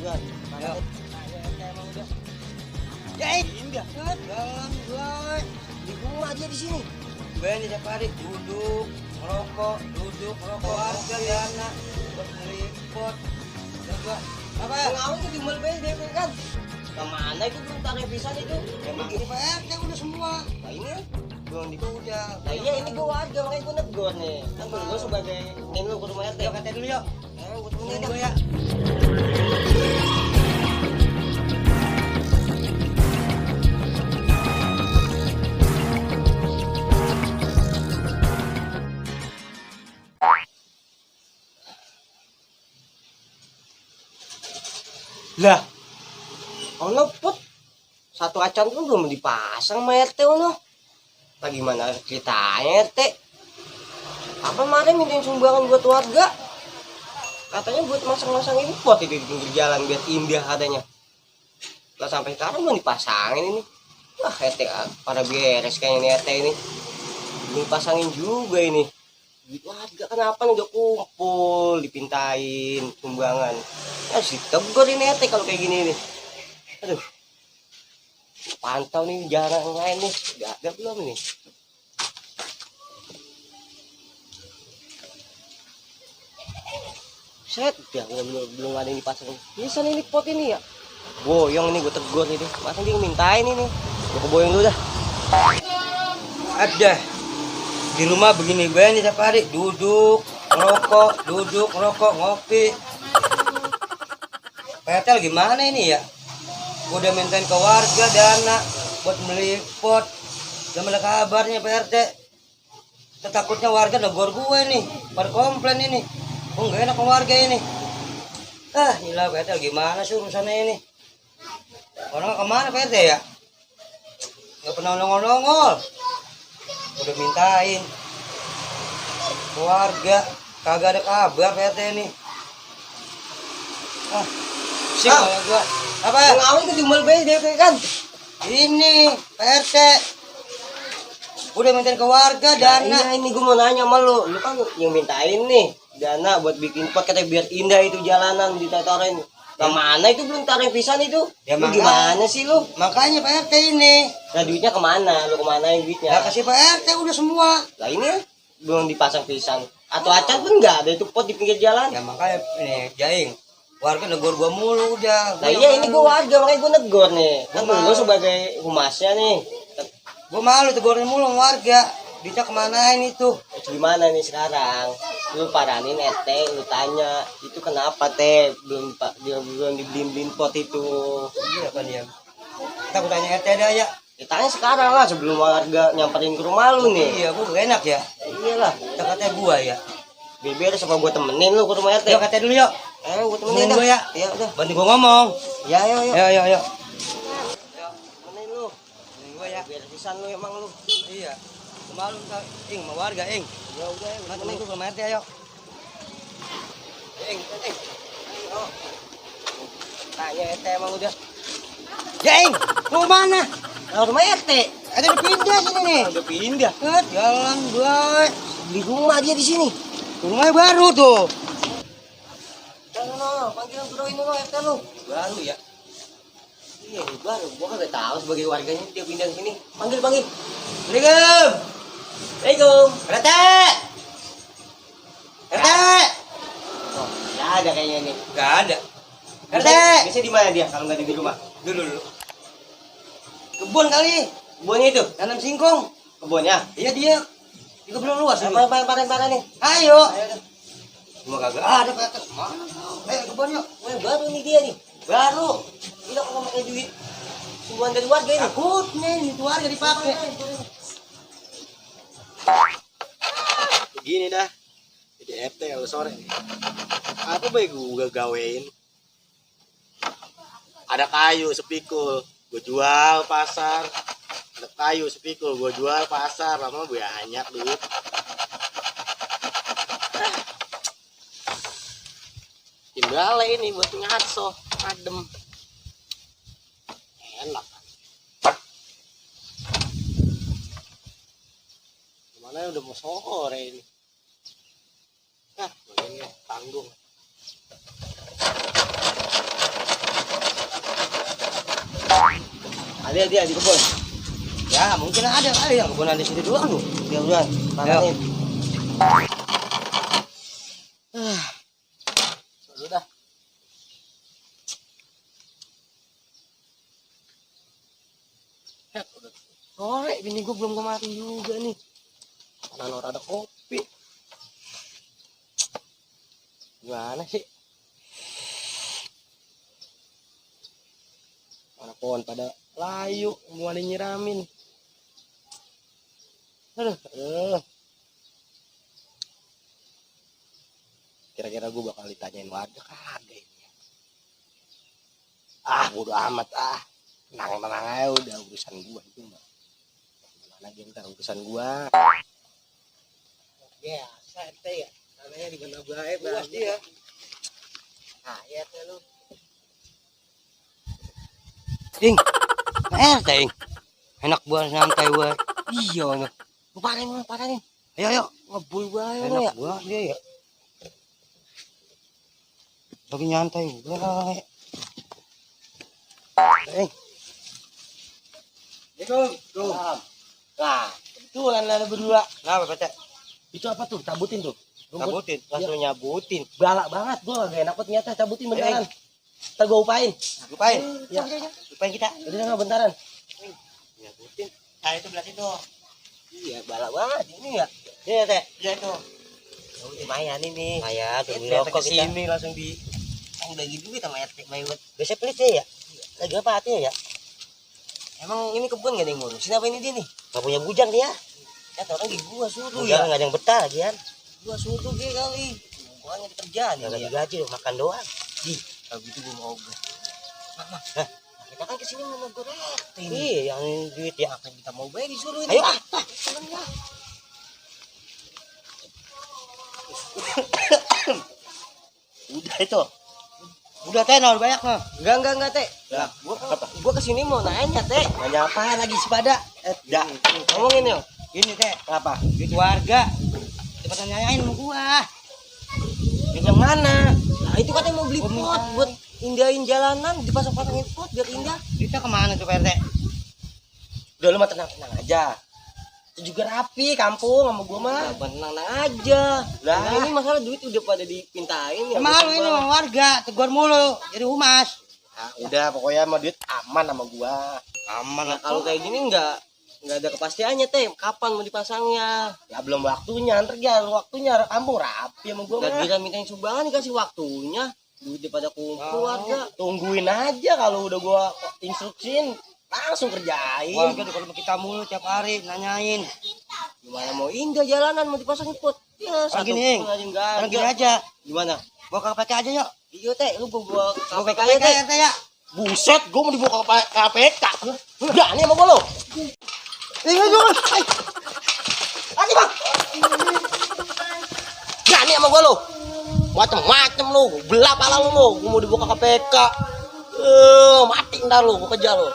udah. Ayo. Emang udah. Ya indah. Jalan gue. Di rumah aja di sini. Gue nih tiap hari duduk, ngerokok, harga dana, buat beli pot. Coba. Apa? Ngawin itu jual beli kan? Kemana itu belum tarik pisan itu? Emang ini Pak RT udah semua. Nah ini belum udah. Nah iya ini gue warga makanya gue negur nih. Kan gue sebagai ini lu ke rumah RT. Yuk kata dulu yuk. Gue temenin gue ya. Lah, ono put satu acan tuh belum dipasang sama RT ono. Bagaimana ceritanya RT? Apa kemarin mintain sumbangan buat warga? Katanya buat masang-masang ini pot itu di pinggir jalan biar indah katanya. Lah sampai sekarang belum dipasangin ini. Wah RT pada beres kayaknya ini RT ini. Belum dipasangin juga ini. Duit warga kenapa nih udah kumpul dipintain sumbangan. Harus ditegur ini RT kalau kayak gini nih. Aduh. Pantau nih jalan yang lain nih. Gak ada belum nih. Set, ya belum ada yang dipasang. Ini sana ini pot ini ya. Boyong ini gue tegur ini. Masa dia mintain ini. Gue keboyong dulu dah. Ada. Di rumah begini gue nih tiap hari duduk, ngerokok, ngopi. PRT gimana ini ya? Gue udah mintain ke warga dana buat beli pot. Gak ada kabarnya PRT. Takutnya warga negor gue nih, pada komplain ini. Oh gak enak ke warga ini. Ah gila PRT gimana sih urusannya ini? Orang kemana PRT ya? Gak pernah nongol-nongol. Udah mintain ke warga, kagak ada kabar PRT ini. Ah, sih kalau gua apa? Ngawin itu jual beli dia kan? Ini PRT udah mintain ke warga dana. Iya ini gua mau nanya sama lu kan yang mintain nih dana buat bikin pot katanya biar indah itu jalanan ditatorin. Kemana itu belum tarik pisan itu? Ya lu gimana sih lu? Makanya Pak RT ini. Nah duitnya kemana? Lu kemana yang duitnya? Nah kasih Pak RT udah semua. Lah ini belum dipasang pisan. Atau acan pun nggak ada itu pot di pinggir jalan. Ya makanya ini Jaing. Warga negor gua mulu udah. Nah iya ini gua warga makanya gua negor nih. Kan lu sebagai humasnya nih. Gua malu tegurin mulu warga. Duitnya kemanain itu? Gimana nih sekarang? Lu paranin RT, lu tanya itu kenapa teh belum dibeliin pot itu? Iya kan ya. Kita aku tanya RT dah ya. Tanya sekarang lah sebelum warga nyamperin ke rumah lu nih. Iya, gua gak enak ya. Iyalah, kita katanya gua ya. Biar sama gua temenin lu ke rumah RT. Yuk katanya dulu yuk. Gua temenin gua ya. Iya udah. Bantu gua ngomong. Ya ayo. Ayo. Temenin lu. Temenin gua ya. Biar pisan lu emang lu. Iya. Malu ing sama warga ing. Ya udah ya, temen gua ke rumah RT ayo. Ing. Ayo. Tanya RT emang udah. Ya ing, mau mana? Ke rumah RT. Ada udah pindah sini nih. Udah pindah. Jalan gue. Di rumah dia di sini. Rumahnya baru tuh. No, panggilan bro ini lo RT lu. Baru ya. Iya ini baru. Gua kagak tahu sebagai warganya dia pindah ke sini. Panggil. Assalamualaikum. RT. Oh, nggak ada kayaknya ini. Nggak ada. RT. Biasanya di mana dia kalau nggak di rumah? Dulu. Kebun kali. Kebunnya itu tanam singkong. Kebunnya? Iya dia. Di kebun luas. Parah nih. Ayo. Cuma kagak ada kata. Mana? Ayo kebun yuk. Baru nih dia nih. Baru. Gila kok pakai duit. Sumbangan dari warga ini. Takut nih itu warga dipakai. Begini dah. Jadi RT kalau sore nih. Apa baik gue gawein? Ada kayu sepikul, gue jual pasar. Ada kayu sepikul, gue jual pasar. Lama banyak duit. Tinggal ini buat ngaso, adem. Enak. Mana udah mau sore ini. Nah, ini tanggung. Ada dia di kebun. Ya, mungkin ada kali yang kebunan di situ doang lu. Dia udah panasin. Sudah. Sore bini gue belum kemari juga nih. Mana orang ada kopi. Gimana sih? Mana pohon pada layu, mulai nyiramin. Aduh. Kira-kira gue bakal ditanyain warga kagak ini. Bodo amat ah. Tenang aja udah urusan gua itu mah. Gimana dia ntar urusan gua. Biasa ente ya. Namanya di mana baik luas dia. Ayatnya lu. Ding. Ting. Enak buat santai gue. Iya nih. Lu paranin. Ayo. Ngebul bae lu ya. Enak gua dia ya. Lagi nyantai gue. Tuh. Nah, kebetulan ada berdua. Kenapa Pete? Itu apa tuh? Cabutin tuh. Cabutin, langsung nyabutin. Galak banget gua gak enak banget nyata cabutin bentaran. Ntar gua upain. Lupain. Ya. Lupain kita. Udah nggak bentaran. Nyabutin. Nah itu belah situ. Iya, balak banget ini ya. Iya Teh. Iya itu. Lumayan ini. Lumayan. Tuh, Beli rokok rokok kita. sini langsung di. Bagi duit sama RT Maywet. Biasa pelit ya. Lagi apa hatinya ya? Emang ini kebun gak ada yang ngurusin apa ini dia nih? Gak punya bujang dia. Ya orang di gua suruh Bujang ya. gak ada yang betah lagian. Gua suruh dia kali. Gua nggak kerjaan ya. Gak digaji makan doang. Kalau gitu gua mau gue. Kita kan kesini mau nego RT ini. Iya, yang duit ya. Apa yang kita mau bayar disuruh ini? Ayo Udah itu. Udah Teh, nol banyak mah. Enggak Teh. Ya, Gua kesini mau nanya Teh. nanya apa lagi si pada? Ya, ngomongin yuk. Gini Teh. Apa? Duit warga. Cepat nanyain sama gua. Duit yang mana? Nah, itu katanya mau beli pot buat indahin jalanan, dipasang-pasangin pot biar indah. Duitnya kemana tuh Pak RT? Udah lu mah tenang aja. Itu juga rapi kampung sama gua mah. Tenang aja. Lah. Nah, ini masalah duit udah pada dipintain ya. Emang lu ini sama warga, tegur mulu, jadi humas. Nah, Udah pokoknya mau duit aman sama gua. aman lah. Kalau kayak gini nggak ada kepastiannya Teh. Kapan mau dipasangnya? Ya belum waktunya, ntar ya waktunya kampung rapi sama gua Nggak mah. bisa mintain sumbangan dikasih waktunya. Duit pada kumpul warga. Tungguin aja kalau udah gua instruksiin langsung kerjain. Warga udah kalau kita mulu tiap hari nanyain. Gimana mau indah jalanan mau dipasangin pot? Ya, satu gini, pun aja nggak Sekarang ada. gini aja, Gimana? gua ke KPK aja yuk. Iya Teh, lu bawa Gua KPK ke aja Teh. KPK ya. Buset, gua mau dibawa ke KPK. Berani sama gua lo. Lagi bang. Berani sama gua lo. Macem-macem lu, belap pala lu. Gua mau dibawa ke KPK. Mati ntar lu, gua kejar lu.